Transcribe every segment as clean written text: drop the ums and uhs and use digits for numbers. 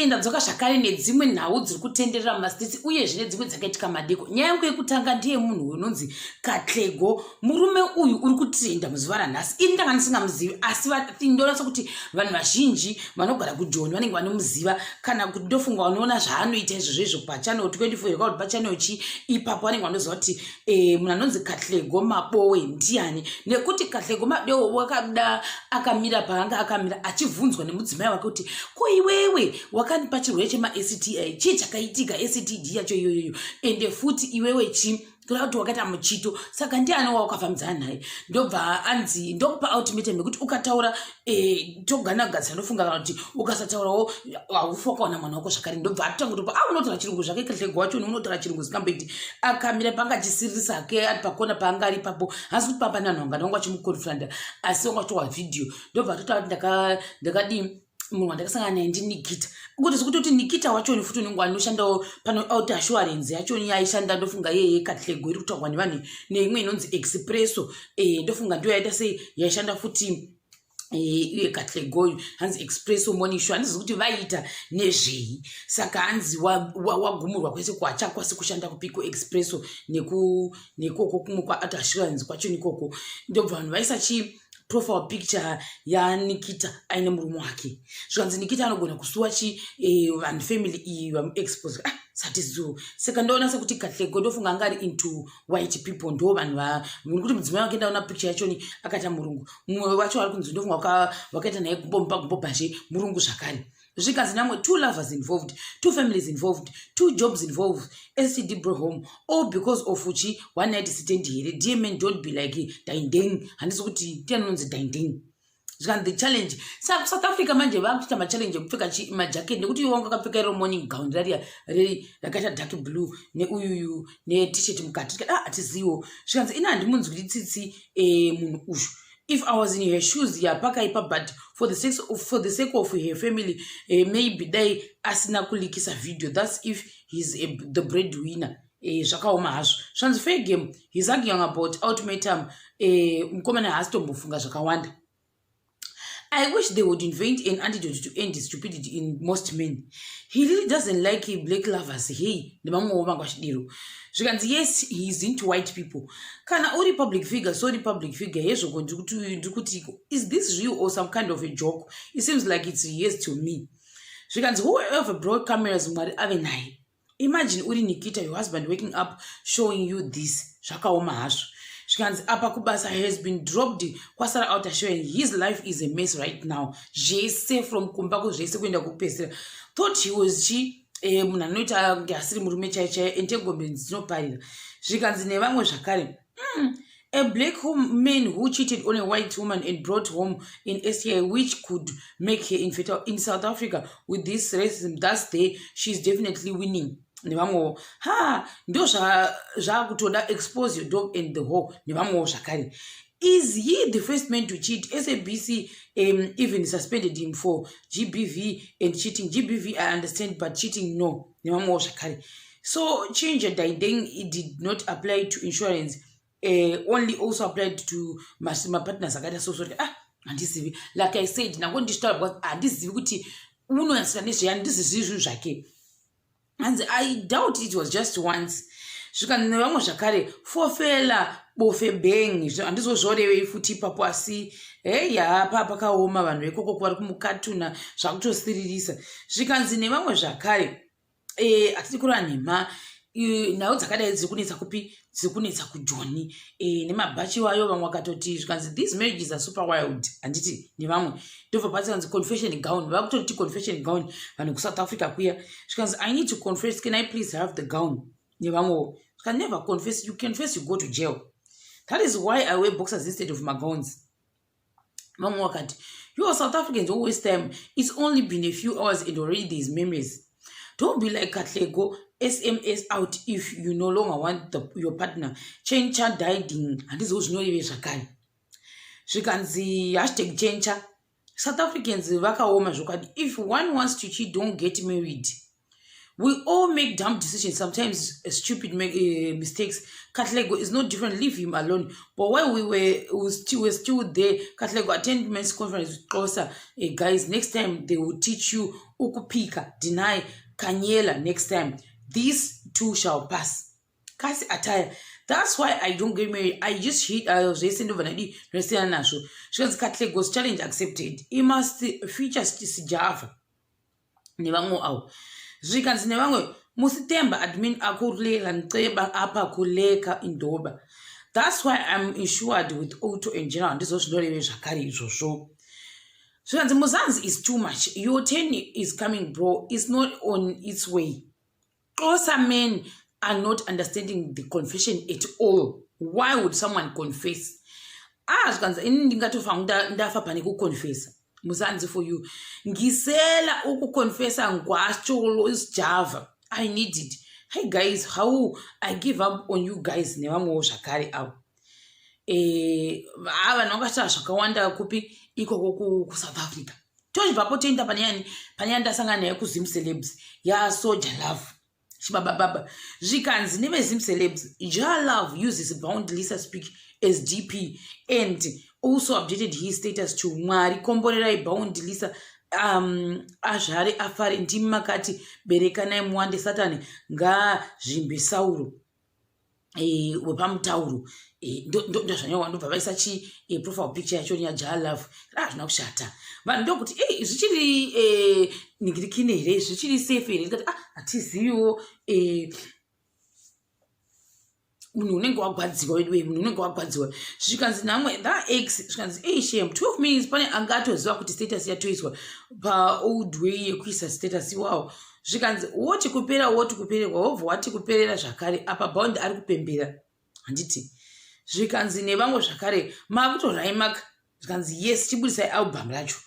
Ndadzoka zvakare nedzimwe nhau dziri kutenderera mumastreets uyezve nedzimwe dzakaitika madeko. Nyaya yangu yekutanga ndiye munhu unonzi Katlego. Murume uyu uri kutrenda muzuva ranhasi. Ini ndanga ndisingamuzivi, asi ndonatsa kuti vanhu vazhinji vanogara kuJoni vanenge vanomuziva, kana kuti ndofunga vanoona zvaanoita izvozvo izvo pachannel 24 yakakuti pachannel chi ipapo vanenge vanoziva kuti munhu anonzi Katlego Maboe ndiani, nekuti Katlego Maboe wakabuda akamira paanga akamira achibvunzwa nemudzimai wake kuti, "Ko iwewe wakandipa chirwere chemaSTI, chii chakaitika? STD yacho iyoyoyo, ende futi iwewe chi kureva kuti wakaita muchito, saka ndiani wawakafambidzana naye?" Ndobva anzi, "Ndokupa ultimatum yekuti ukataura toganagadzira, ndofunga, kana kuti ukasataurawo haufi wakaona mwana wako zvakare." Ndobva atanga kutopa a unotaura chirungu zvake. Katlego wacho unotaura chirungu singamboiti. Akamira panga achisiririsa hake ari pakona paanga ari ipapo, hasi kuti papa nevanhu vangani vanga vachimuconfronta, asi vanga vachitorwa vhidhiyo. Ndobva atotaura kuti, "Ndakadii, munhu wandakasangana naye ndiNikita." Kuti zvikutoti Nikita wachoni futi unenge anoshandawo pano Out Assurance yachoni yaishanda, ndofunga yeye Katlego iri kutaurwa nevanhu, neimwe inonzi Expresso. Ndofunga ndiyo yaita sei yaishanda futi iye Katlegoyo, hanzi Expresso Morning Show. Handizivi kuti vaita nezvei. Saka hanzi wagumurwa kwese kwachakwanisi kushanda kupiko Expresso nekoko kumwe kwaOut Assurance kwacho nikoko. Ndobva vanhu vaisa chii, profile picture yaNikita aine murume wake. Zvikanzi Nikita anogona kusuwa chi vanhu family iyi vamuexpose. Ah, satiziwo. Saka ndoona sekuti Katlego ndofunga anga ari into white people, ndo vanhu nekuti mudzimai wake ndaona picture yachoni akaita murungu. Mumwe wacho ari kunzi ndofunga wakaita naye gumbo mupa gumbo bhazhe murungu zvakare. Zvikanzi namwe, "Two lovers involved, two families involved, two jobs involved, STD bro home, all because of uchi one night stand here. Dear men, don't be like Dindeng." Handisi kuti ndiani unonzi Dindeng. Zvikanzi the challenge. Saka kuSouth Africa manje vakutoita machallenge ekupfeka majaketi, nekuti iwe wanga wakapfeka iro morning gown rariya rakaita dark blue neuyuyu neT-shirt mukati. Ah, hatiziwo. Zvikanzi, "Ina handimunzwiri tsitsi munhu uyu. If I was in her shoes, yapakaipa, but for the sake of her family, maybe dai asina kuleakisa video. That's if he's the bread winner. Zvakaoma hazvo." Zvanzi, "Fair game, he's arguing about ultimatum. Mukomana haasi tombofunga zvakawanda. I wish they would invent an antidote to end stupidity in most men. He really doesn't like black lovers, hey." Nevamwewo vanga vachidiro. Zvikanzi, "Yes, he is into white people. Kana uri public figure, sorry, public figure yezvoko. Ndiri kuti, is this real or some kind of a joke? It seems like it's yes to me." Zvikanzi, "Whoever brought cameras, Mwari ave naye. Imagine uri Nikita, your husband waking up showing you this. Zvakaoma hazvo." Zvikanzi, "Apa kubasa has been dropped, kwasara out showing. His life is a mess right now." Zvese from kumba kuzvese kuenda kupesera. Thought he was chi munhu anoita kunge asiri murume chai chai. Entanglements dzinoparira. Zvikanzi nevamwe zvakare, "A black man who cheated on a white woman and brought home an STI which could make her infertile in South Africa with this racism that's there, she's definitely winning." Nevamwewo, ha, ndo zvaakutoda expose your dog and the hole. Nevamwewo zvakare, "Is he the first man to cheat? SABC even suspended him for GBV and cheating. GBV I understand, but cheating, no." Nevamwewo zvakare, "So change diding, it did not apply to insurance, only also applied to mapartners akaita so so." Ah, handizivi. Like I said, nango ndichitaura because handizivi kuti unonyatsira nezvei, handizivi zvinhu zvake. Hanzi, "I doubt it was just once." Zvikanzi nevamwe zvakare, "Fofela bofe beng." Handizozvorevei futi ipapo, asi hei, hapa pakaoma. Vanhu vekoko vari kumukatuna zvakutosiririsa. Zvikanzi nevamwe zvakare, hatidi kureva nhema, nhau dzakadai dziri kunetsa kupi? Dziri kunetsa kuJoni nemabhachi wayo. Vamwe vakatoti, zvikanzi, "These marriages are super wild." Handiti nevamwe ndobva patikanzi confession gown, vakutoti confession gown vanhu kuSouth Africa kuya. Zvikanzi, "I need to confess, can I please have the gown?" Nevamwewo zvikanzi, "Never confess. You confess, you go to jail. That is why I wear boxers instead of magowns." Vamwe vakati, "You South Africans always time. It's only been a few hours and already there's memories. Don't be like Katlego. SMS out if you no longer want your partner. Chencha diding." Handizivo zvinoreve zvakare. Zvikanzi, #chencha. South Africans vakaoma zvokwadi. If one wants to cheat, don't get married. We all make dumb decisions, sometimes stupid mistakes. Katlego is not different, leave him alone. But while we were still there, Katlego attend men's conference with Xhosa. Guys, next time they will teach you ukupika, deny, kanyela next time. These two shall pass. Kasi attire. That's why I don't get married. I just hit zvese ndobva ndadi ndosiyana nazvo. Zvikanzi Katlego's challenge accepted. He must feature Sijava nevamwe avo. Zvikanzi nevamwe, musitemba admin akurela nceba apha kuleka indoba. That's why I'm insured with auto and general. Ndizvo zvinoreve zvakare izvozvo. Zvikanzi Muzanzi is too much. Your turn is coming, bro. It's not on its way. Xhosa men are not understanding the confession at all. Why would someone confess? Ah, zvikanzi ini ndingatofa ndafa pane kuconfessa. Muzanzi for you. Ngisela ukuconfessa ngwacholo isijava. I need it. Hey guys, how I give up on you guys nevamwewo zvakare avo. Vanhu vangaita zvakawanda kupi ikoko kuSouth Africa. Tochibvapo toenda pane yani, pane yandasangana naye kuZim Celebs yaSoul Jah Love. Chibaba. Zvikanzi neveZim Celebs, Jah Love uses Bound Lisa Speak as DP and also updated his status to Mwari komborerai Bound Lisa azvare afare. Ndimi makati berekanai muwande, Satani ngazvimbe Sauro wepamutauro. Ndozvanyorwa, ndobva vaisa chi profile picture yacho yaJah Love. Hazvina kushata. Vanhu ndokuti, ei, zvichiri ningirikini here? Zvichiri safe here? Ndikati, ah, hatiziviwo. Munhu unenge wagwadziwa wedu, munhu unenge wagwadziwa. Zvikanzi namwe that ex, zvikanzi, ei, shame, 12 minutes pane angatoziva kuti status yatoiswa paold way yekuisa status iwawo. Zvikanzi woti kupera, woti kupererwa, wobva wati kuperera zvakare. Apa Bound ari kupembera, handiti? Zvikanzi nevamwe zvakare, makutoraimaka. Zvikanzi, yes, chibudisai album racho.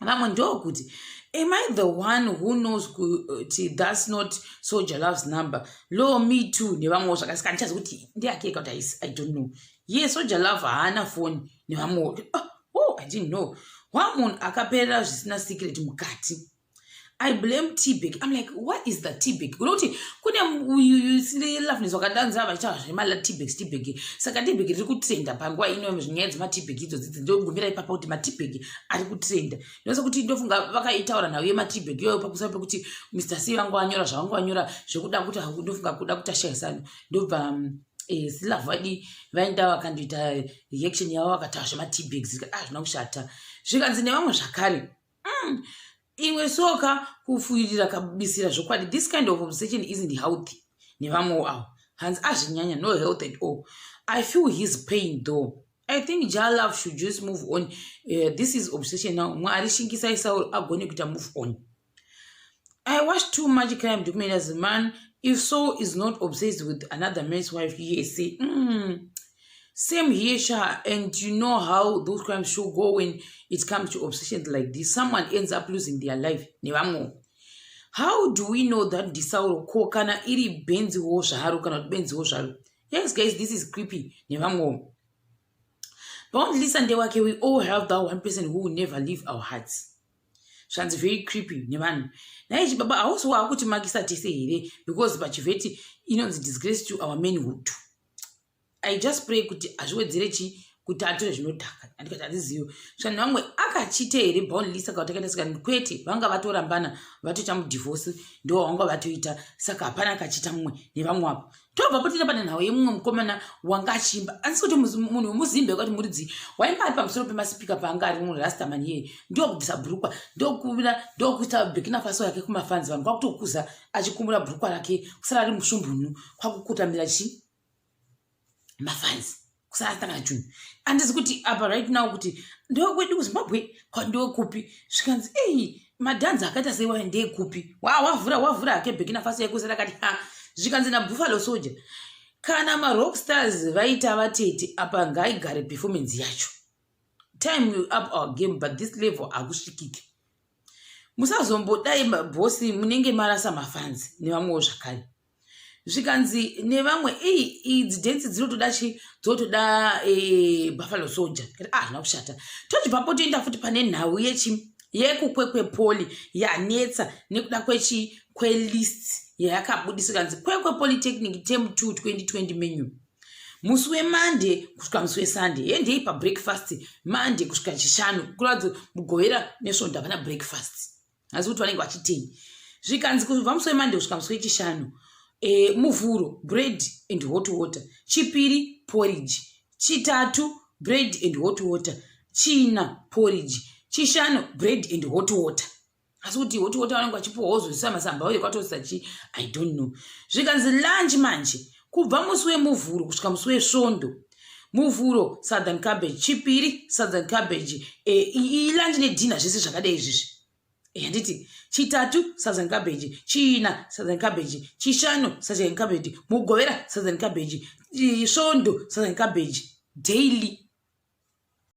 Vamwe ndokuti, am I the one who knows kuti that's not Soul Jah Love's number? Lo, me too, nevamwewo zvakasika. Handichazi kuti ndeyake kuti haisi, I don't know. Ye Soul Jah Love haana foni nevamwewo. Oh, I didn't know. Wa munhu akaperera zvisina secret mukati. I blame tbag. I'm like, what is the tbag? Kunokuti kune Loveness wakadanza vachiita zvemaTeabags, tbag. Saka tbag riri kutrenda panguva ino. Nyaya dzematbag idzodzi, ndogumira ipapa kuti matbag ari kutrenda. Ndinosa kuti ndofunga vakaitaura nhau yematbag iyoyo pakusara pekuti Mr C vanga vanyora zvavanga vanyora zvekuda kuti, ndofunga kuda kuti ashayisano. Ndobva Silove vadi vaenda vakandoita reaction yavo, vakataura zvematbags. Ah, zvina kushata. Zvikanzi nevamwe zvakare, imwe soka kufuirira kabisira zvokwadi. This kind of obsession isn't healthy, nevamwewo avo. Hanzi azvinyanya, no health at all. I feel his pain though. I think Jah Love should just move on. This is obsession now. Mwari shingisai Sauro agone kuita move on. I watch too much crime documentaries, man. If so is not obsessed with another man's wife, yes. Same here, sha. And you know how those crimes should go when it comes to obsessions like this. Someone ends up losing their life, nevamwe. How do we know that ndiSauro? Ko kana iri benziwo zvaro, kana kuti benziwo zvaro? Yes guys, this is creepy, nevamwewo. Bound Lisa ndewake. We all have that one person who will never leave our hearts. Zvanzi very creepy nevanhu. Nai chibaba, hausi waakuti makisa tese here? Because pachivheti inonzi disgrace to our manhood. I just pray kuti hazviwedzere chi kuti atore zvinodhaka. Andikati handizivi. Saka nevamwe, akachite here Bound Lisa kana takaita? Saka kwete, vanga vatorambana, vatoita mudivorce, ndo vanga vatoita. Saka hapana akachita mumwe, nevamwe apo. Tobva potoita pane nhau yemumwe mukomana wanga achiimba. Andisi kuti munhu wemuzimbe kwati muridzi waimba ari pamusoro pemasipika paanga ari murastaman iyeye, ndokubvisa bhurukwa, ndokuvira, ndokuita Burkina Faso yake kumafans. Vanhu kwakutokuza achikumbura bhurukwa rake, kusara ari musvumbunu, kwakukotamira chi mafans, kusara tanga chinhu. Handisi kuti apa right now kuti ndewekwedu kuZimbabwe, kwandewekupi. Zvikanzi, ei, madhanzi akaita seiwayo ndeyekupi? Wavhura, wavhura hake Burkina Faso yekusara kati ha. Zvikanzi naBuffalo Soldier, kana marockstars vaita vatete apa, ngaigare performance yacho. Time will up our game, but this level hakusvikiki. Musazombodai mabhosi, munenge marasa mafans, nevamwewo zvakare. Zvikanzi nevamwe, ei, idzi dhensi dzinotoda chi dzotoda Buffalo Soldier. Ah, zvina kushata. Tochibvapo toenda futi pane nhau yechi yekuKwekwe Poly yanetsa nekuda kwechi kwelist yayakabudisa, kanzi Kwekwe Polytechnic term 2 2020 menu, musi weMonday kusvika musi weSunday. Hendei pabreakfast Monday kusvika Chishanu, kuratidza Mugovera neSvondo havana breakfast, asi kuti vanenge vachitei. Zvikanzi kubva musi weMonday kusvika musi weChishanu, Muvhuro bread and hot water, Chipiri porridge, Chitatu bread and hot water, China porridge, Chishanu bread and hot water. Asi kuti hot water vanenge vachipuwa wozozisa masamba uye kwatoisa chi, I don't know. Zvikanzi lunch manje, kubva musi weMuvhuro kusvika musi weSvondo, Muvhuro sadza necabbage, Chipiri sadza necabbage, ilunch nedinner zvese zvakadai izvizvi, handiti? Chitatu sadza necabbage, China sadza necabbage, Chishanu sadza necabbage, Mugovera sadza necabbage, Svondo sadza necabbage, daily.